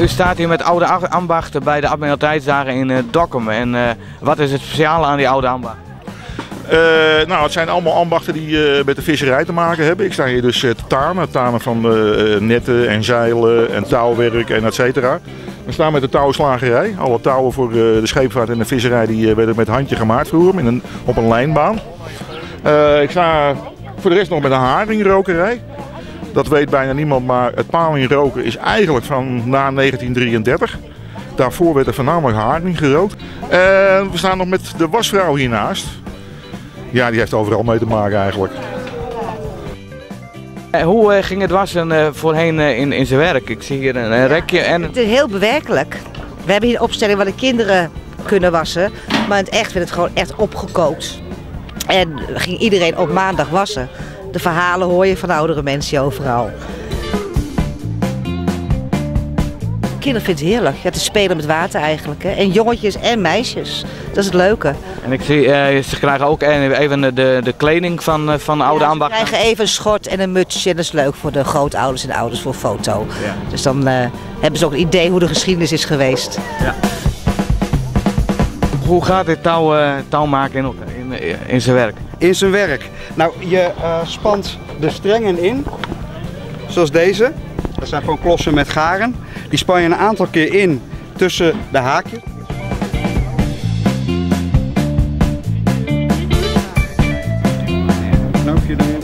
U staat hier met oude ambachten bij de Admiraliteitsdagen in Dokkum. En wat is het speciale aan die oude ambachten? Nou, het zijn allemaal ambachten die met de visserij te maken hebben. Ik sta hier dus te tanen, het tanen van netten en zeilen en touwwerk en et cetera. We staan met de touwslagerij. Alle touwen voor de scheepvaart en de visserij die werden met handje gemaakt vroeger op een lijnbaan. Ik sta voor de rest nog met een haringrokerij. Dat weet bijna niemand, maar het palingroken is eigenlijk van na 1933. Daarvoor werd er voornamelijk haring gerookt. En we staan nog met de wasvrouw hiernaast. Ja, die heeft overal mee te maken eigenlijk. Hoe ging het wassen voorheen in zijn werk? Ik zie hier een rekje en Het is heel bewerkelijk. We hebben hier een opstelling waar de kinderen kunnen wassen. Maar in het echt werd het gewoon echt opgekookt. En ging iedereen op maandag wassen. De verhalen hoor je van oudere mensen overal. Kinderen vinden het heerlijk. Ja, te spelen met water eigenlijk. Hè. En jongetjes en meisjes. Dat is het leuke. En ik zie, ze krijgen ook even de kleding van de oude Ja, ze ambachten. krijgen even een schort en een mutsje. En dat is leuk voor de grootouders en de ouders voor foto. Dus dan hebben ze ook een idee hoe de geschiedenis is geweest. Hoe gaat dit touw maken in zijn werk? In zijn werk? Je spant de strengen in, zoals deze. Dat zijn gewoon klossen met garen. Die span je een aantal keer in tussen de haakjes. Knoopje erin.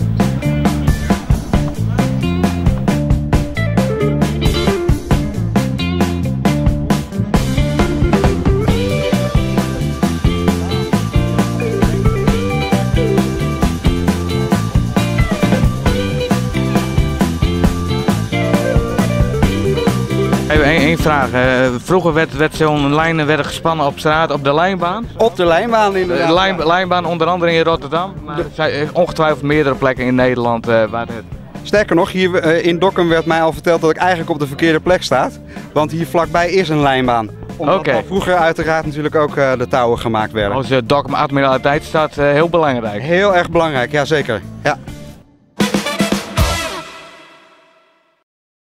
Even één vraag. Vroeger werd zo'n lijn werden gespannen op straat, op de lijnbaan? Op de lijnbaan inderdaad. De lijnbaan onder andere in Rotterdam, maar er zijn ongetwijfeld meerdere plekken in Nederland waar het... Sterker nog, hier in Dokkum werd mij al verteld dat ik eigenlijk op de verkeerde plek sta. Want hier vlakbij is een lijnbaan. Omdat al vroeger uiteraard natuurlijk ook de touwen gemaakt werden. Als Dokkum Admiraliteitsstad heel belangrijk. Heel erg belangrijk, ja zeker. Ja.